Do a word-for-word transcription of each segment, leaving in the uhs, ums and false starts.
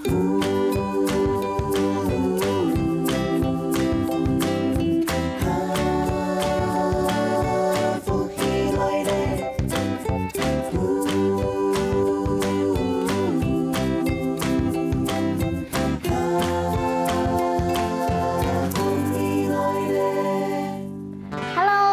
Hello，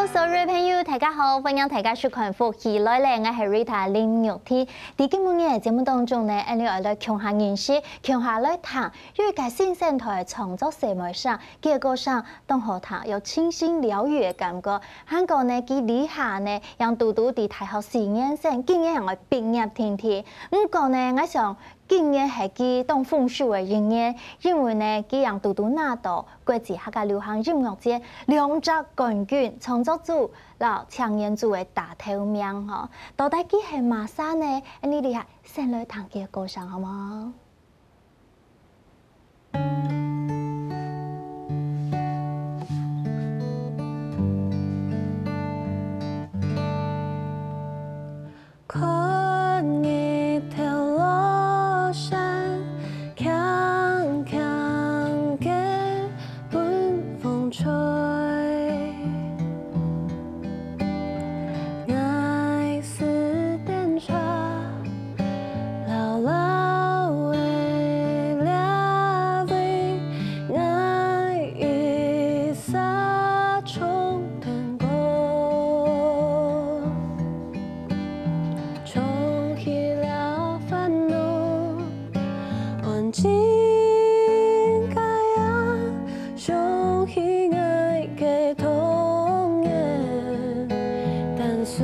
所有个朋友，大家好，歡迎大家收看《福氣來了》，𠊎係Rita林玉婷。在今晡日个節目當中呢，𠊎俚愛來共下認識，共下來聽，有一個新生代个創作細妹聲，佢个歌聲當好聽，有清新療癒个感覺。還過呢，佢這下呢，正堵堵在大學四年生，今年正會畢業定定。毋過呢，𠊎想 今年係佢當豐收个一年，因為呢，佢正堵堵拿到國際客家流行音樂節兩隻冠軍，創作組摎青年組个大頭名吼。到底佢係麼儕呢？恁呢，這下先來聽佢个歌聲好無？ 看日頭落山，輕輕个分風吹。𠊎駛電車，老老个這位，𠊎一儕衝 等過，衝去了煩惱，安靜个夜，想起𠊎个童年，單純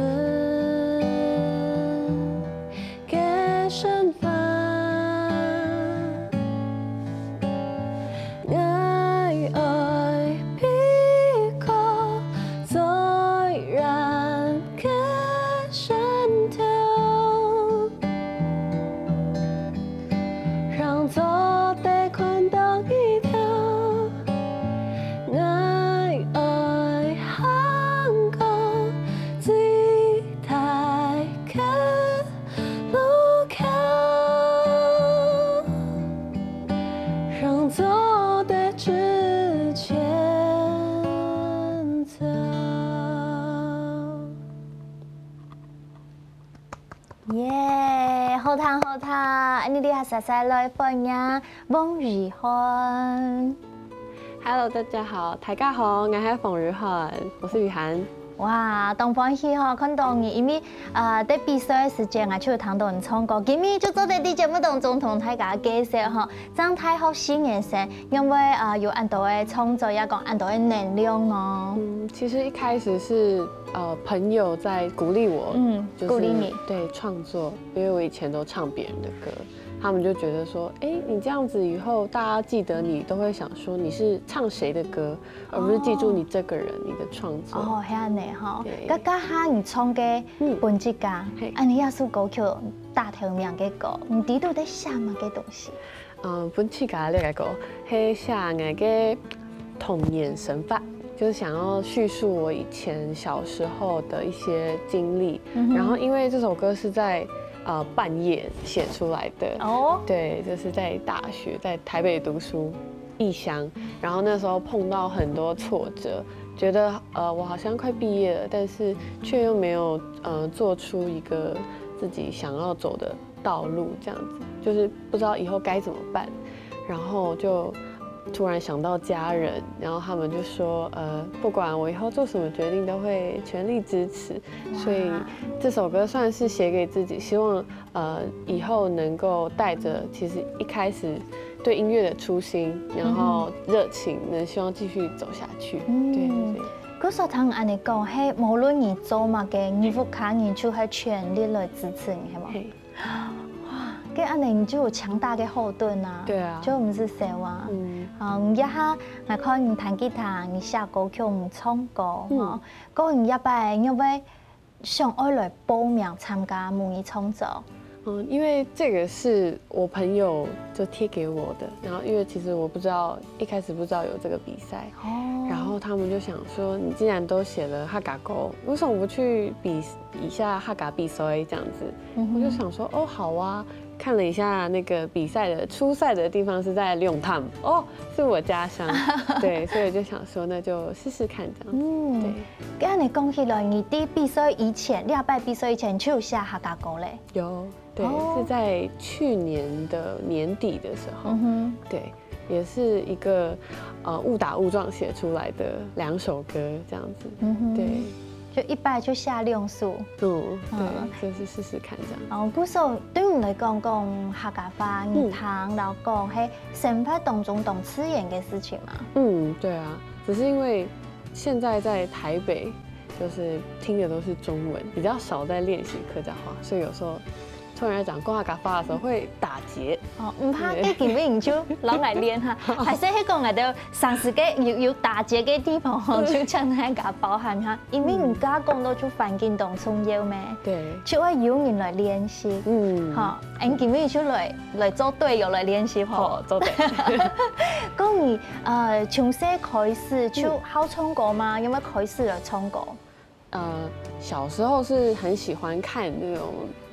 个生活。𠊎愛飛過最遠个山頭，讓做得看到日頭。𠊎愛行過最大个 路口，讓做得直前走。耶，好聽好聽，恁呢這下煞煞來歡迎 王雨涵。Hello，大家好，大家好，𠊎係王雨涵，我是雨涵。哇，當歡喜吼，看到你，因為呃，在比賽个時間啊，就有聽到你唱歌，今日就做得在節目當中同大家介紹吼，正大學四年生，因為呃有恁多个創作，也講恁多个能量哦。嗯，其實一開始是呃朋友在鼓勵我，嗯，就是鼓勵你。對，創作，因為我以前都唱別人的歌。 他們就覺得說，哎，你這樣子以後大家記得你都會想說你是唱誰的歌，而不是記住你這個人、你的創作。哦，係恁呢吼。對。該該下你唱个嗯《分自家》，嘿。恁呢這首歌曲大頭名个歌，你裡肚在寫麼个東西？嗯，《分自家》這個歌，係寫𠊎个童年生活，就是想要敘述我以前小時候的一些經歷。嗯哼。然後因為這首歌是在 呃半夜寫出來的。哦。對，就是在大學，在台北讀書，異鄉，然後那時候碰到很多挫折，覺得呃我好像快畢業了，但是卻又沒有呃做出一個自己想要走的道路，這樣子，就是不知道以後該怎麼辦，然後就突然想到家人，然後他們就說，呃，不管我以後做什麼決定，都會全力支持。所以這首歌算是寫給自己，希望呃以後能夠帶著其實一開始對音樂的初心，然後熱情，能希望繼續走下去。對對對。可是聽恁呢講，係無論你做麼个，你屋下人就會全力來支持你，係無？嘿。哇，該恁呢你就有強大个後盾啊。對啊。就毋使愁啊。嗯。啊，你這下𠊎看你彈吉他，你寫歌曲，你唱歌，嗯。吼，過你這擺你會 想愛來報名參加模擬創作？嗯，因為這個是我朋友就貼給我的，然後因為其實我不知道，一開始不知道有這個比賽，哦。然後他們就想說，你既然都寫了客家歌，為什麼不去比，比一下客家比賽這樣子？嗯哼。我就想說，哦，好啊，看了一下那个比赛的初赛的地方是在龙潭，哦，是我家乡，对，所以就想说那就试试看这样子。嗯对，該恁樣講起來，你在比賽以前，這擺比賽以前就有寫客家歌咧。有，对，哦是在去年的年底的时候，嗯哼，对，也是一个呃误打误撞写出来的两首歌这样子。嗯哼，对，就一擺就寫兩首。嗯，嗯对，就是试试看这样。哦，故所對你來講，講客家話，你聽摎講，係生活當中當自然个事情嘛。嗯，对啊，只是因为现在在台北，就是听的都是中文，比较少在练习客家话，所以有时候突然要讲客家话的时候会打结。哦，毋怕，該今晡日就摎𠊎練哈，還係係講𠊎兜常時个有有打結个地方吼，就請大家包涵哈，因為你剛剛講到就環境當重要咩，对，就愛有人來練習。嗯，好，恁今晡日就來來做隊友來練習吼。好，做得。講你呃從細開始就好唱歌嗎？有沒有開始來唱歌？呃，小时候是很喜欢看那种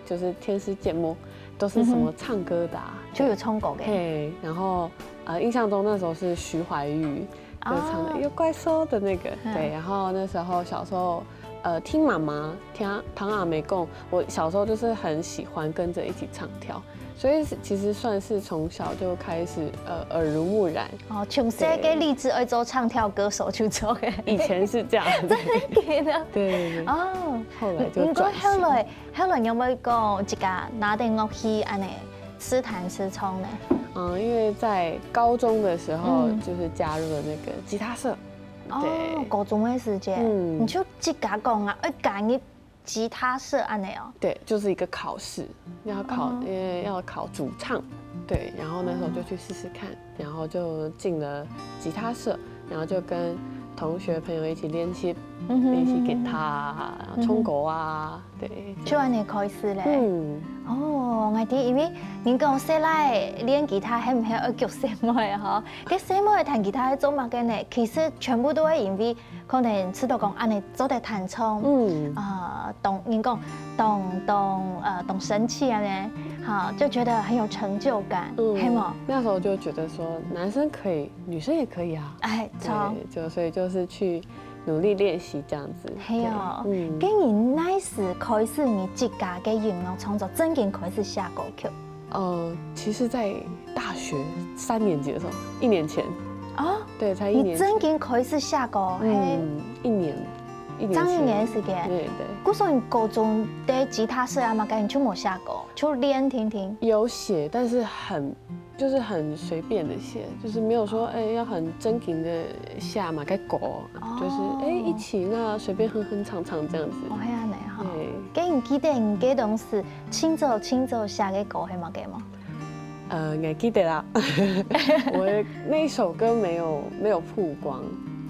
就是电视节目，都是什么唱歌的、啊，就有唱歌个。嘿，然后呃，印象中那时候是徐怀钰就唱的哦《有怪兽》的那个，嗯对，然后那时候小时候呃听妈妈听听阿妹讲，我小时候就是很喜欢跟着一起唱跳，所以是其实算是从小就开始呃耳濡目染。哦，从細个立志愛做唱跳歌手就做个。以前是这样子，真的假的？对对对，哦，后来就毋過转型。後來後來有沒有講自家拿等樂器恁樣自彈自唱呢？嗯，因为在高中的时候，嗯就是加入了那个吉他社。哦对，高中个時節，嗯你就自家講啊，愛加入吉他社恁樣哦。对，就是一个考试，要考，哦因为要考主唱，对，然后那时候就去试试看，然后就进了吉他社，然后就跟同学朋友一起练习，嗯哼练习吉他啊，然后唱歌啊，对，就恁樣開始咧。嗯，哦，𠊎知，因為人講細倈練吉他，係毋係愛叫細妹啊？吼，該細妹彈吉他係做麼个呢？其實全部都係因為可能知道講恁樣做得彈唱，嗯，啊，當人講當當呃當神奇恁樣，哈，就覺得很有成就感，嗯係無？那时候就觉得说男生可以，女生也可以啊。哎，著。对，就所以就是去努力练习这样子。係哦，对嗯，該你哪時開始你自家个音樂創作，正經開始寫歌曲？呃，其实，在大学三年级的时候，一年前，哦，对，才一年前，你正經開始寫歌，係嗯，一年，一年前，正一年个時間。对对，故所你高中个吉他社啊嘛，根本就無寫歌，就練聽聽。有写，但是很就是很随便的写，就是没有说哎、要很正经的写嘛，该歌，就是哎、一起那随便哼哼唱唱这样子。哦，係恁樣吼。对，該你記得你該當時清楚清楚寫个歌係麼个無？呃，你还记得啦？我那一首歌没有没有曝光，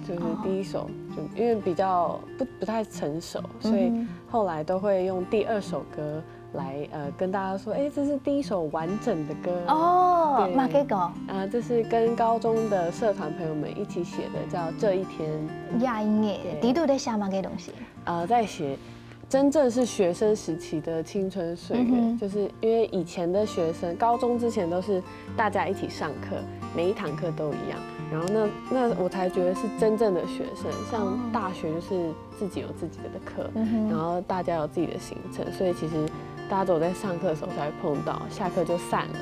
就是第一首，就因为比较不不太成熟，所以嗯后来都会用第二首歌来呃跟大家说，哎、这是第一首完整的歌。哦，对麼个歌？啊、这是跟高中的社团朋友们一起写的，叫《这一天》。呀，音樂，对底肚在寫麼个東西？呃，在写真正是学生时期的青春岁月，嗯哼就是因为以前的学生，高中之前都是大家一起上课，每一堂课都一样。然后那那我才觉得是真正的学生，哦像大学就是自己有自己的课，嗯哼然后大家有自己的行程，所以其实大家只有在上课的时候才会碰到，下课就散了。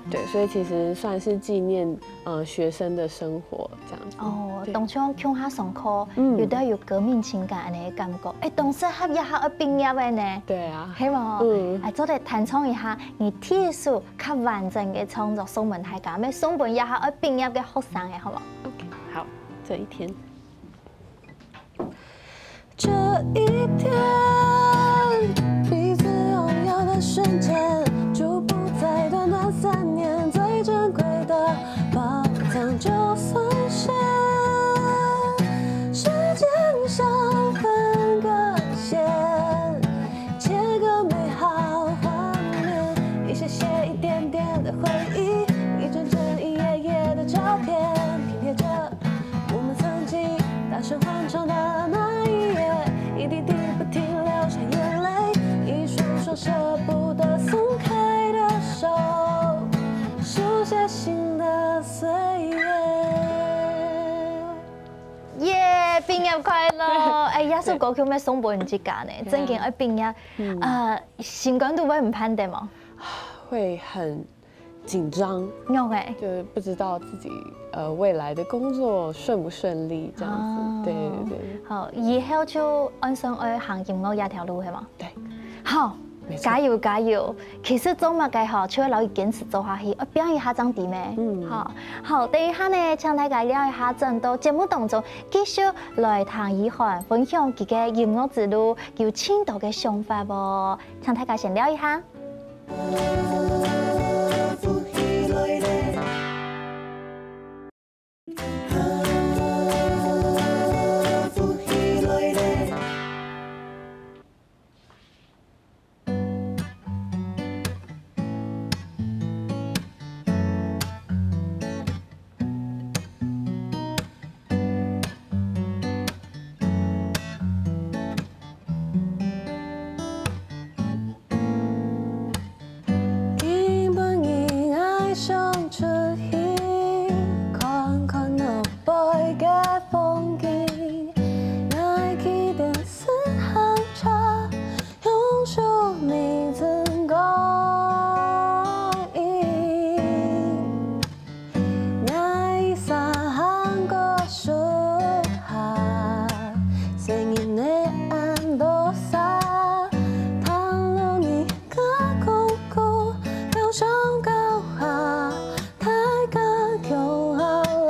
对，所以其实算是纪念呃学生的生活这样子。哦，对當初共下上課，嗯有得有革命情感恁樣个感覺。哎，當適合這下愛畢業个呢，对啊，係無？嗯哎，做得彈唱一下你第一首較完整个創作送分大家，愛送分這下愛畢業个學生个，好無？ OK，好，这一天。这一天，彼此拥有的瞬间，就不再短短三年最珍贵的宝藏。就算是时间像分割线，切割美好画面，一些些、一点点的回忆，一张张、一页页的照片，拼贴着我们曾经大声欢唱的那一夜，一滴滴不停流下眼泪，一双双舍不得這首歌曲愛送分自家呢，正經愛畢業，呃，心肝肚會毋盼得無？會很緊張，有欸，就是不知道自己呃未来的工作顺不顺利这样子。对对对。好，以後就按算愛行音樂這條路係無？对，好，没错加油加油！其實做麼个吼，就愛摎佢堅持做下去，愛拚一下正知咩。嗯，好，好，等一下呢，請大家尞一下，轉到節目當中，繼續來聽依涵分享佢个音樂之路，有盡多个想法哦。請大家先尞一下。今晡日𠊎想出去看看外背个風景，𠊎騎電自行車，享受明晨光影。 𠊎一儕行過樹下，細人仔恁多儕，聽落你个講古，高山高下，大家共下來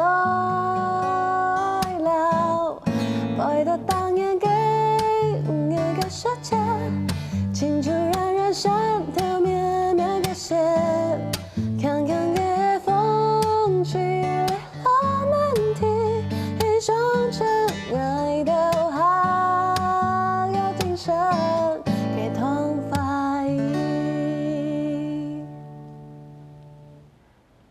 尞。背著當年个五月个時節，親像遠遠山頭綿綿个雪。 強強个風吹落滿地，一雙隻愛到下个精神个童話。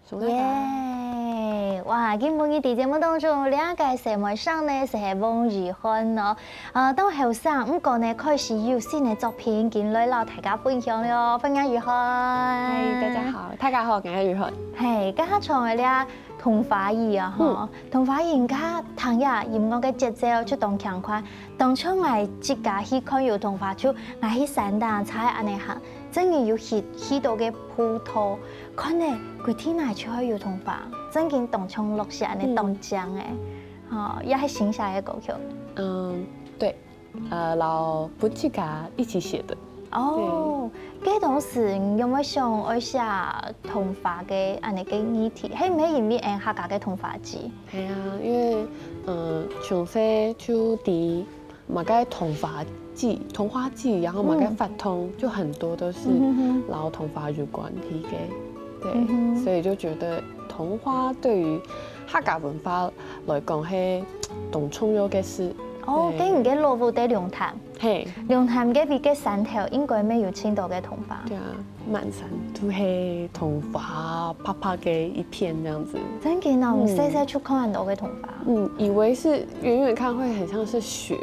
送大家。耶！哇，今晡日在節目當中，這个細妹生呢，就係翁雨涵哦。 呃，當後生，毋過呢，開始有新个作品，緊來摎大家分享了。歡迎雨涵。嗨，大家好，大家好，我是雨涵。嘿，剛剛唱个這桐花雨啊，吼，桐花雨，你看聽這音樂个節奏就當輕快，當像𠊎自家去看油桐花，就𠊎去山頂採恁呢行，真个有去去到个步道，看呢，規地泥就係油桐花，真經當像落雪恁呢當靚欸。 哦，也係新寫个歌曲。嗯，對，呃，摎分自家一起寫的。哦，該當時你有無想愛寫桐花个恁呢个議題？係毋係因為𠊎客家个桐花季？係啊，因為嗯，從細就知麼个桐花季，桐花季，然後麼个活動，就很多都是摎桐花有關係个。對，所以就覺得桐花對於客家文化來講係當重要个事。哦，對該你个老屋在龍潭，嘿，龍潭該位个山頭應該乜有盡多个桐花。對啊，滿山都係桐花，白白个一片這樣子。真个哦，你細細就看恁多个桐花。嗯，以為是遠遠看會很像是雪，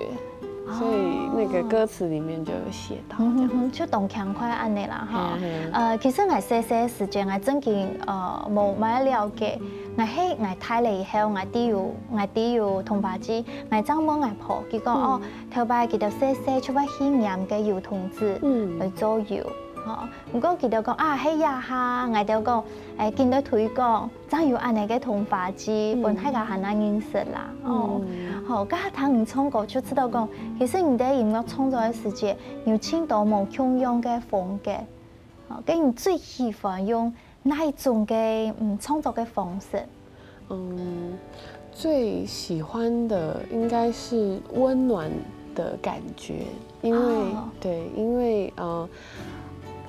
所以那個歌詞裡面就有寫到這樣。嗯哼哼，就當輕快恁呢啦哈。係啊係啊呃，其實𠊎細細時節，𠊎真經呃無麼个了解，𠊎係𠊎大了以後，𠊎知有𠊎知有桐花季，𠊎正問𠊎婆，佢講哦，頭擺佢兜細細就會去拈个油桐子，嗯來做油，吼。毋過佢兜講啊，係這下，𠊎兜講，誒，緊來推廣， 正有恁呢个桐花季，分大家還較認識啦。哦，好，剛才聽你唱歌就知道講，其實你在音樂創作个時節，有盡多無共樣个風格。哦，該你最喜歡用哪一種个嗯創作个方式？嗯，最喜歡的應該是溫暖的感覺，因為、哦對，因為呃，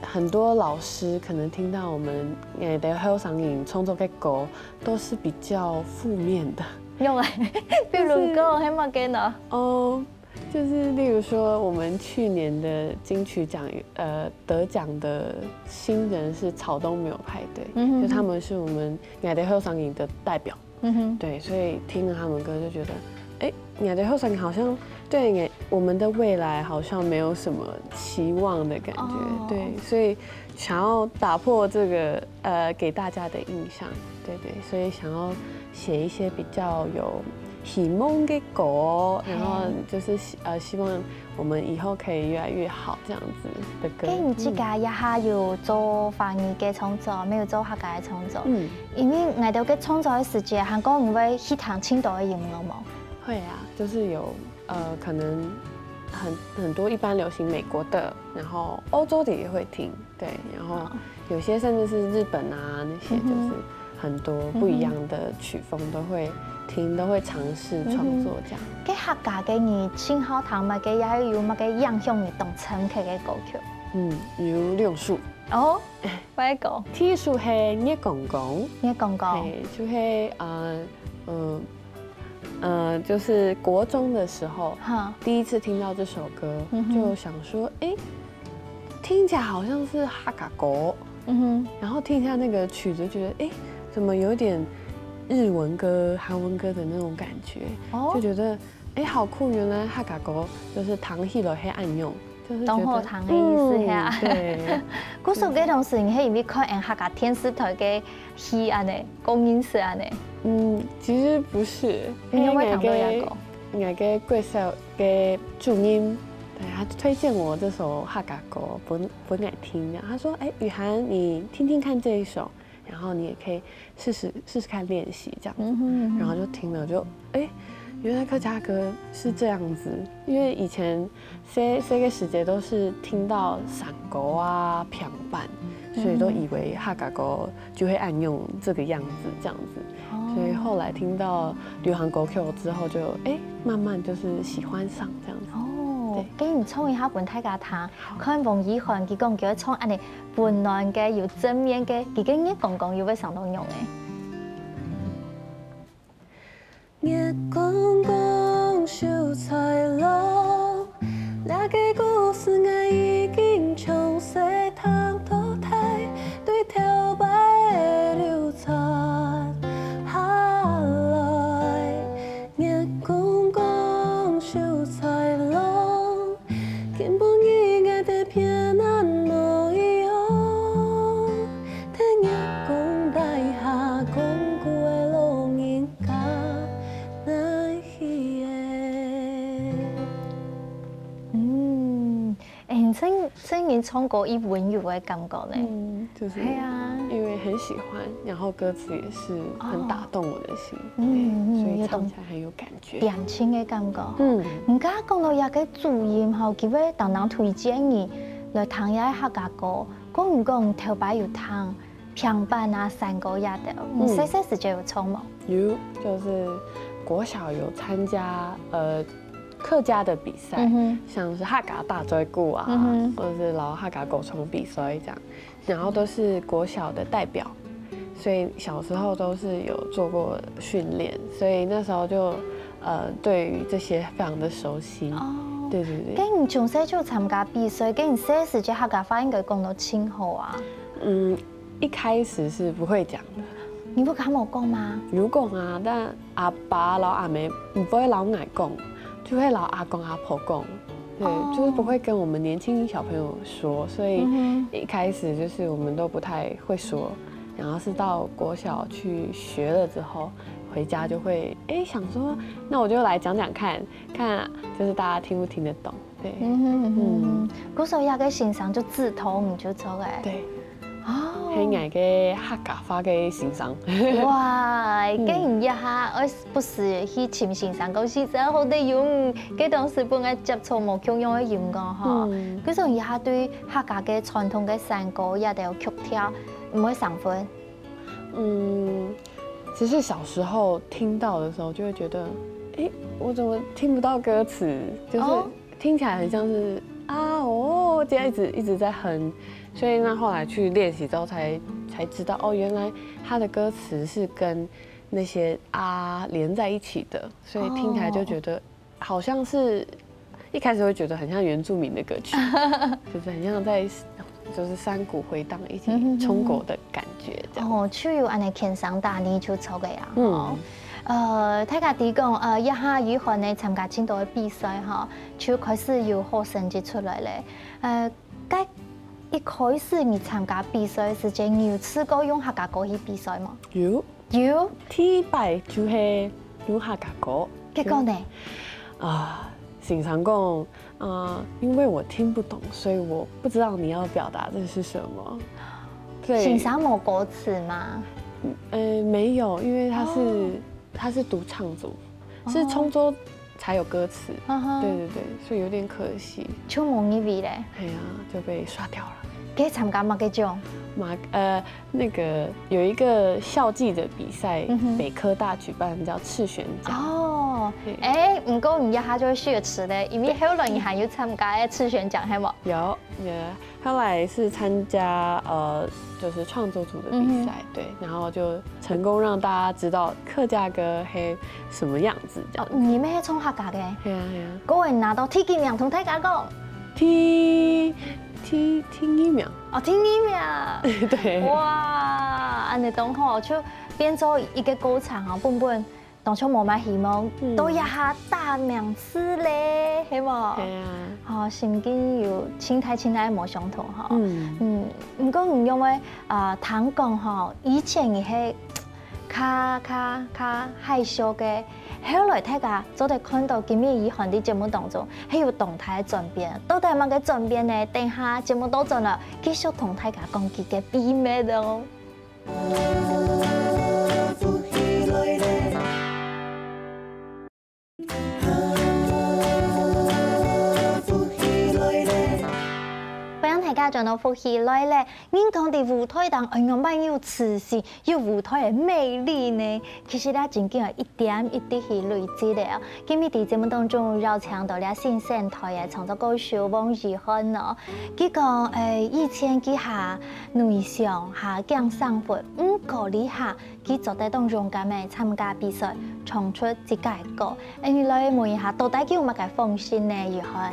很多老師可能聽到我們呃的後生人創作的歌，都是比較負面的。用來，比如講，係麼个呢？哦，就是例如說，我們去年的金曲獎，呃，得獎的新人是草東沒有派對，嗯哼就他們是我們愛的後生人的代表。嗯哼，对，所以聽了他們歌就覺得，哎，愛的後生人好像對我們的未來好像沒有什麼期望的感覺。哦對，所以想要打破這個呃給大家的印象。對對，所以想要寫一些比較有希望个歌，然后就是希呃希望我们以后可以越来越好这样子的歌。跟你自家一下有做华语个创作，没有做客家个创作？嗯，因为我兜个创作个时节，韩国人会去听青岛个音乐嘛。会啊，就是有呃可能很很多一般流行美国的，然后欧洲的也会听，对，然后有些甚至是日本啊那些，就是很多不一样的曲风都会听，都会尝试创作这样。个客家个你青好听么个，也有么个影响你当深刻个歌曲？嗯，有两首。哦，我个。第一首是月光光，月光光，对，就会呃嗯。呃，就是国中的时候，哈，第一次听到这首歌，就想说，哎，听起来好像是哈嘎狗，嗯哼，然后听一下那个曲子，觉得哎，怎么有点日文歌、韩文歌的那种感觉，哦，就觉得哎，好酷！原来哈嘎狗就是唐戏了黑暗用，就是当好唐的意思呀。对，故所个同时，你还因为看客家电视台个 戏安尼，个人是安尼。嗯，其实不是，你有没有听到那个？那个贵校的主任，对他推荐我这首哈嘎歌，本本来听的，他说：“哎，雨涵，你听听看这一首，然后你也可以试试试试看练习这样子。”然后就听了，就哎，原来客家歌是这样子，因为以前 这这个时节都是听到山歌啊、平板，所以都以为哈嘎歌就会按用这个样子这样子，所以后来听到流行歌曲之后就，就哎慢慢就是喜欢上这样子。哦，跟你唱一下分大家听，看王雨涵佢讲佢唱安尼温暖个、有正面个，佢个月光光又会想到用诶。 月光光，秀才郎，這个故事𠊎已經從細聽到大，對頭擺个流傳下來。月光光，秀才郎， 今晡日𠊎兜偏安無一樣，在月光底下講古个老人家哪去了？嗯，哎，你真真人唱歌一文有个感觉嘞。嗯，就是，哎呀，因为很喜欢，然后歌词也是很打动我的心，嗯对，所以嗯唱起来很有感觉。点情个感觉。嗯，你刚刚讲到一个主音吼，佢会常常推荐你来听一下客家歌，讲你讲头擺有听平板啊、山歌也得，你細細時節有唱無？有，就是国小有参加呃客家的比赛，嗯哼像是哈嘎大嘴鼓啊，嗯哼或者是老哈嘎狗虫比赛这样，然后都是国小的代表，所以小时候都是有做过训练，所以那时候就呃对于这些非常的熟悉。哦，对对对，跟你从細就参加比赛，跟你細時節客家話應該講到真好啊。嗯，一开始是不会讲的，你不敢無講嗎？有讲啊，但阿爸老阿妹不会老我讲，就会老阿公阿婆讲，对，哦就是不会跟我们年轻小朋友说，所以嗯一开始就是我们都不太会说，然后是到国小去学了之后，回家就会哎想说，那我就来讲讲看，看就是大家听不听得懂，对，嗯哼嗯哼，故所以个先生就指導你就做个。对，哦，係𠊎个客家话个先生。哇，跟你一下，呃，不是去尋先生，講先生好得用，該當時本來接觸無共樣个音樂吼。嗯可是你一下對客家个傳統个山歌也得有曲調，毋會生分。嗯，其实小时候听到的时候，就会觉得，诶，我怎么听不到歌词？就是哦听起来很像是啊哦，这样一直一直在哼，所以那后来去练习之后才才知道，哦，原来它的歌词是跟那些啊连在一起的，所以听起来就觉得好像是一开始会觉得很像原住民的歌曲，就是很像在就是山谷回荡一起冲过的感觉这样。哦，就有安尼天生大你就做个啊。嗯哦，呃，大家知講，呃，一下雨涵呢參加真多个比賽吼，就開始有好成績出來咧。呃，該一開始你參加比賽个時節，你有試過用客家歌去比賽無？有有。第一擺就係用客家歌。結果呢？啊，先生講，啊，因為我聽不懂，所以我不知道你要表達的是什麼。對。先生無歌詞嗎？呃，沒有，因為他是、哦。他是獨唱組，是創作才有歌詞。嗯哼。對對對，所以有點可惜。就無入圍咧。哎呀，就被刷掉了。該參加麼个獎？嘛，呃，那個有一個校際的比賽，嗯哼。北科大舉辦，叫赤璇獎。哦，對。哎，毋過你這下就會雪恥咧，因為後來你還有參加該赤璇獎，係無？有，有。後來是參加，呃，就是創作組的比賽，嗯哼。對，然後就成功讓大家知道客家歌係什麼樣子，這樣。哦，你乜係唱客家个？係啊，係啊。各位拿到第幾名同大家講。第、第、第二名。哦，第二名。對。哇，恁呢當好，就變做一個過程哦，本本當初無麼希望，嗯。到這下大名次咧，係無？係啊。吼，心境有盡大盡大無相同吼。嗯。嗯，毋過你因為，呃，聽講吼，以前你係較、較、較害羞个，後來大家做得看到今日怡涵在節目當中，係有當大个轉變。到底麼个轉變呢？等下節目倒轉來，繼續同大家講佢个秘密哦。 歡迎大家轉到福氣來了。認同在舞台頂，哎喲，滿有自信，有舞台个魅力呢。其實呢，真經愛一點一滴去累積个哦。今日在節目當中邀請到了新生代个創作歌手王怡涵哦。佢講，誒，以前佢較內向，較驚生份，毋過這下 佢做得當勇敢个參加比賽，唱出自家个歌。哎，你來問一下，到底佢有麼个風險呢，怡涵？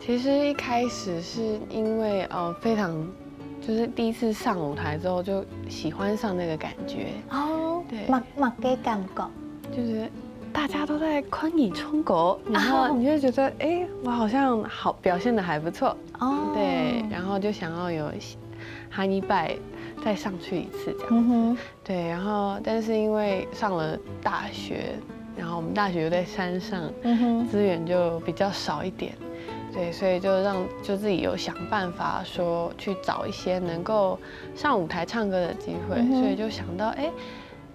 其實一開始是因為，呃，非常，就是第一次上舞台之後就喜歡上那個感覺。哦，對。麼、麼个感覺？就是大家都在看你唱歌，然後你就覺得，哎，我好像好，表現得還不錯。哦。對，然後就想要有下一擺再上去一次這樣。嗯哼。 對，然後但是因為上了大學，然後我們大學又在山上，嗯哼。資源就比較少一點，對，所以就讓，就自己有想辦法說去找一些能夠上舞台唱歌的機會，嗯哼。所以就想到，哎，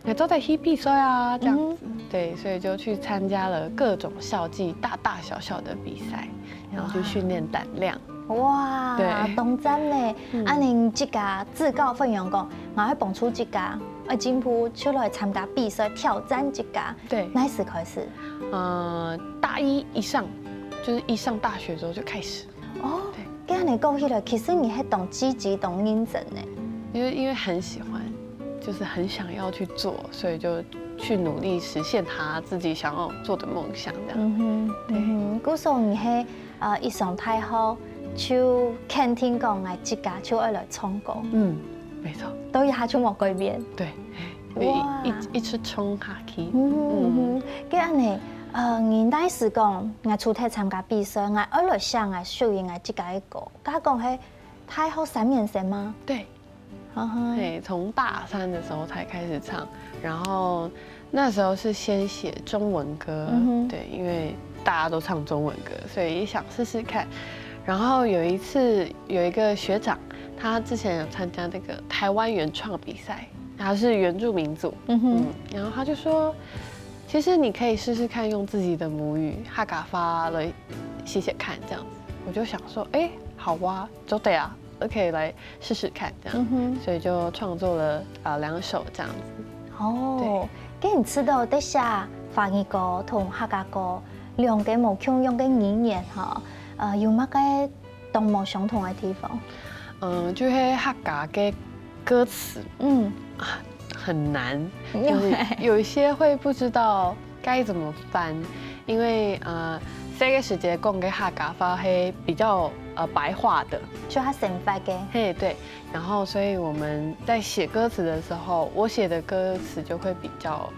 那做得去比賽啊，這樣子，嗯哼。對，所以就去參加了各種校際大大小小的比賽，然後去訓練膽量。哇，對。當讚呢！嗯。恁呢自家自告奮勇講，𠊎愛幫助自家， 愛進步就來參加比賽，挑戰自家。對。哪時開始？呃，大一一上，就是一上大學之後就開始。哦，對。恁呢講起來，其實你係當積極、當認真呢。因為，因為很喜歡，就是很想要去做，所以就去努力實現他自己想要做的夢想，這樣。嗯哼，對。嗯哼，故所你係，呃，一上大學就肯定講，𠊎自家就愛來唱歌。嗯，沒錯。到這下就無改變。對。 一、哇。一、一直衝下去。嗯哼，嗯哼。該恁呢，呃，你哪時講，𠊎除忒參加比賽，𠊎愛來寫𠊎屬於𠊎自家个歌，該講係大學三年生嗎？對。嗯哼。對，從大三的時候才開始唱，然後那時候是先寫中文歌，嗯哼。對，因為大家都唱中文歌，所以也想試試看。然後有一次，有一個學長，他之前有參加那個台灣原創比賽， 他是原住民族，嗯哼。嗯，然後他就說，其實你可以試試看用自己的母語客家話來寫寫看，這樣子。我就想說，哎，好啊，做得啊，OK，來試試看，這樣。嗯哼。所以就創作了，呃，兩首這樣子。哦，該你知道在寫華語歌同客家歌兩個無共樣个語言吼，呃，有麼个 當無相同个地方？嗯，就係客家个歌詞，嗯。啊，很難，就是有一些會不知道該怎麼翻，因為，呃，細个時節講个客家話係比較，呃，白話的。就較生活个。嘿，對。然後，所以我們在寫歌詞的時候，我寫的歌詞就會比較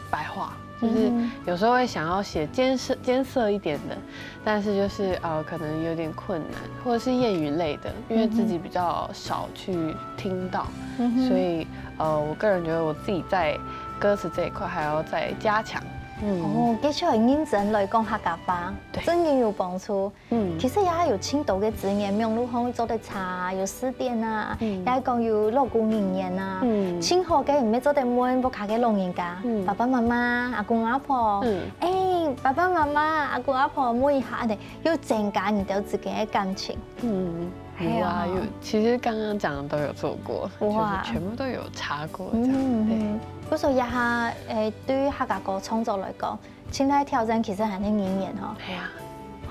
白話。 就是有時候會想要寫艱澀、艱澀一點的，但是就是，呃，可能有點困難，或者是諺語類的，因為自己比較少去聽到，嗯哼。所以，呃，我個人覺得我自己在歌词这一块还要再加强。嗯，哦，的确很认真来讲客家话，对，真的有帮助。嗯，其实也有青岛的资源，网络上做得查，有词典啊，嗯，也讲有老古人言啊，嗯，青好个，你们做得问屋下个老人家，嗯，爸爸妈妈、阿公阿婆，嗯，哎，爸爸妈妈、阿公阿婆，摸一下，哎，又增加你们之间的感情。嗯，有啊，有，其实刚刚讲的都有做过，哇，就是全部都有查过这样。嗯，我说一下，诶，对于客家歌创作来讲，现在挑战其实还是语言哈。系啊。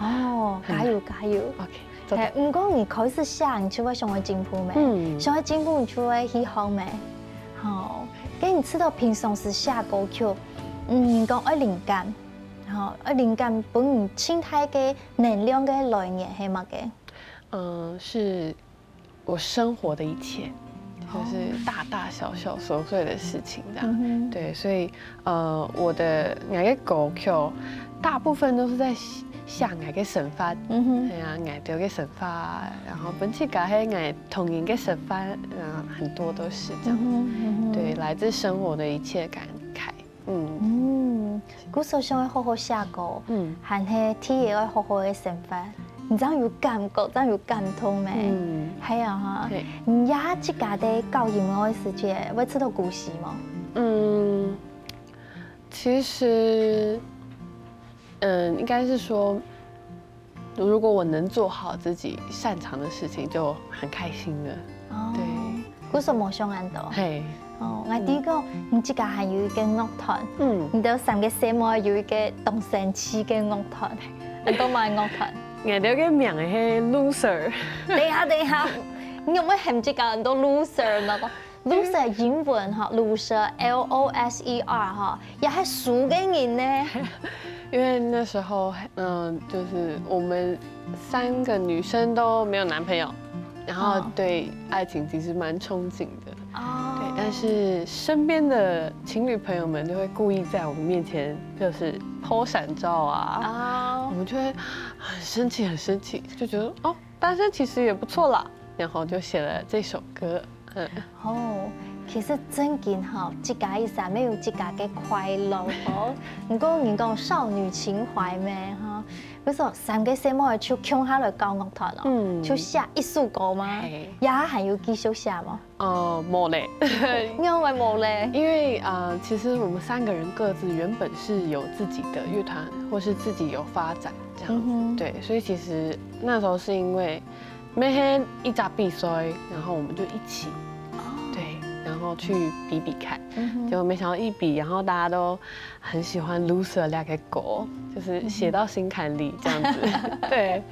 哦，加油加油！OK，做得。哎，不过你开始写，你就会想要进步没？嗯，想要进步，你就会去好没？好，给你知道平常时写歌曲，嗯，你讲爱灵感，好，爱灵感分你现在个能量个来源系么个？嗯，是我生活的一切，就是大大小小琐碎的事情这样。对，所以呃，我的𠊎个歌曲大部分都是在写，写𠊎个生活，嗯哼，哎呀，𠊎个生活，然后本身个系𠊎童年个生活，嗯，很多都是这样子。对，来自生活的一切感慨。嗯，故所想要好好写歌，嗯，还是第一个好好个生活。 你这样有感觉，这样有感动没？嗯，系啊哈。你呀，自家在搞音乐个时节，会知道故事吗？嗯，其实，嗯，应该是说，如果我能做好自己擅长的事情，就很开心了。哦，对，故所没想恁多。嘿，哦，我第一个，你自家还有一个乐团，嗯，你的三个姐妹有一个东山区个乐团，很多么个乐团？ 𠊎兜个名係loser。等一下，等一下，你有没有喊这个很多loser呢？Loser 英文哈，loser，L O S E R 哈，也系输个人呢。因为那时候，嗯，就是我们三个女生都没有男朋友，然后对爱情其实蛮憧憬的。哦，对，但是身边的情侣朋友们就会故意在我们面前就是 po 闪照啊，哦，我们就会很生气，很生气，就觉得哦，单身其实也不错啦，然后就写了这首歌。嗯，哦，其实正经哈，自家一生没有自家个快乐哦。不过你讲少女情怀咩哈？比如说三个姐妹就共下来搞乐团了，嗯，就写一首歌吗？呀，还有继续写吗？ 呃，没嘞。因为没嘞。因为呃，其实我们三个人各自原本是有自己的乐团，或是自己有发展这样子。对，所以其实那时候是因为没黑一扎比赛，然后我们就一起，对，然后去比比看，结果没想到一比，然后大家都很喜欢 loser 那个歌，就是写到心坎里这样子。对，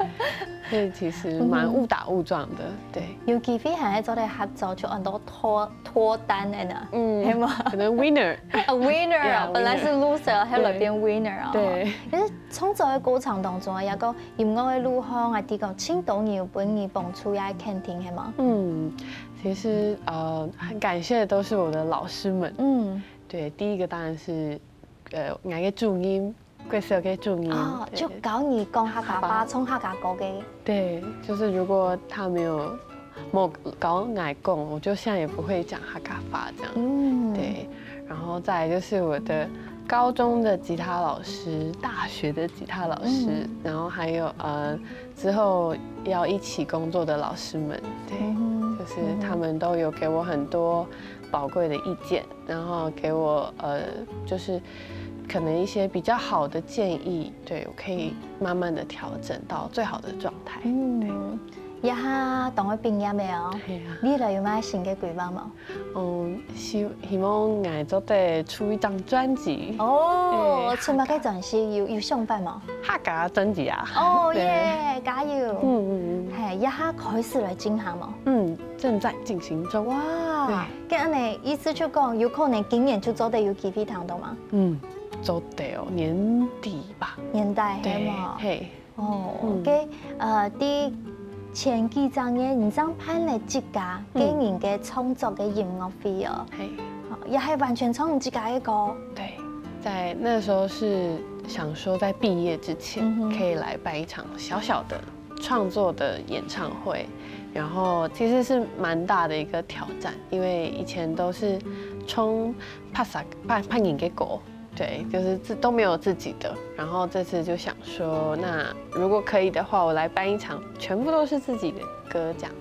所以其实蛮误打误撞的。对，有机会还做得合作，就很多脱脱单的呢，嗯，系吗？可能 winner 啊，winner 啊，本来是 loser，后来变 winner 啊。对，可是创作的过程当中啊，也个音乐的路上啊，提供青岛人有本人帮助也肯定系吗？嗯，其实呃，很感谢的都是我的老师们。嗯，对，第一个当然是呃，𠊎个主任，国小个主任，哦，就教你讲客家话，唱客家歌个。对，就是如果他没有没有教我来讲，我就现在也不会讲客家话这样。嗯，对，然后再来就是我的高中的吉他老师、大学的吉他老师，然后还有呃之后要一起工作的老师们，对，就是他们都有给我很多宝贵的意见，然后给我呃就是可能一些比较好的建议，对，我可以慢慢的调整到最好的状态。嗯，也下等会毕业了哦，未来有没有新的规划吗？嗯，希希望𠊎做得出一张专辑。哦，出么个专辑？有有上班吗？客家专辑啊。哦耶，加油！嗯嗯嗯，嘿，也下开始来进行吗？嗯，正在进行中。哇，对，跟恁呢意思就讲，有可能今年就做得有机会听到吗？嗯，做得哦，年底吧。年底，对，嘿。哦，OK，呃，第前几张呢，你正办了自家个人个创作个音乐会哦，嘿，也系完全唱自家个歌。对，在那时候是想说，在毕业之前可以来办一场小小的創作的演唱會，然後其實是蠻大的一個挑戰，因為以前都是衝拍啥拍拍影給狗，對，就是自都沒有自己的，然後這次就想說，那如果可以的話，我來辦一場全部都是自己的歌這樣子，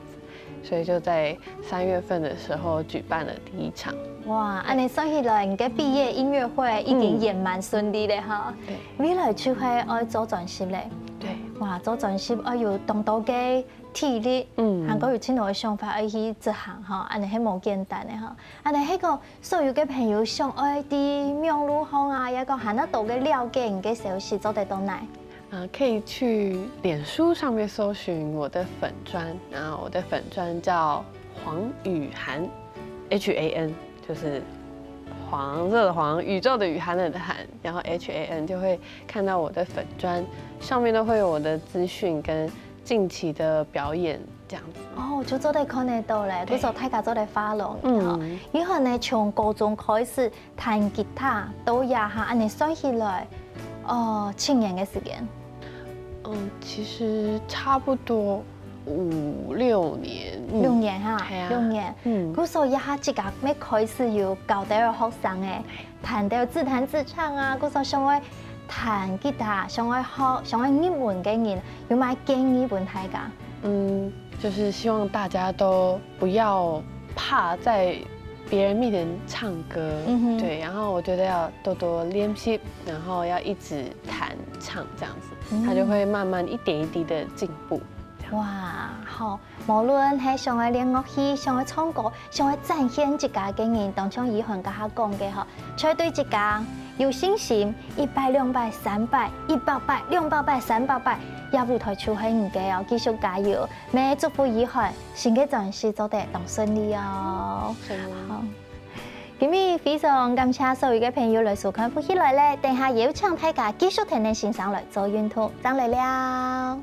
所以就在三月份的時候舉辦了第一場。哇，恁樣算起來，你个畢業音樂會已經圓滿順利了哈。對，未來就係愛做專輯咧。對，哇，做專輯愛有當多个體力，嗯還過有盡多个想法愛去執行哈，恁樣係無簡單个哈。恁樣係講所有个朋友想愛在網路上啊，也講還較多个了解你个消息，做得到哪？啊，可以去臉書上面搜尋我的粉專，然後我的粉專叫黃宇涵，H A N，就是黃色的黃，宇宙的宇，寒冷的寒，然後 H A N 就會看到我的粉專，上面都會有我的資訊跟近期的表演這樣子。哦，就做得看得到咧，對故所大家做得follow你哈。嗯你可能從高中開始彈吉他，到這下，恁樣算起來，哦，七年个時間。嗯，其實差不多五六年，嗯六年哈，係啊六年。嗯故所這下自家乜開始有教到學生誒，彈到自彈自唱啊，故所想愛彈吉他，想愛學，想愛入門个人，有麼个建議分大家？嗯，就是希望大家都不要怕在別人面前唱歌，嗯哼對，然後我覺得要多多練習，然後要一直彈唱這樣子，嗯它就會慢慢一點一滴的進步。哇，好，無論係想愛練樂器、想愛唱歌、想愛展現自家个人，當像以涵頭下講个吼，就愛對自家有信心，一擺、兩擺、三擺、一百擺、兩百擺、三百擺，這舞台就係你个哦，繼續加油！乜祝福以涵新个專輯做得當順利哦！所以好。今日非常感謝所有个朋友來收看《福氣來了》，等下邀請大家繼續跈等先生來做運動，正來尞。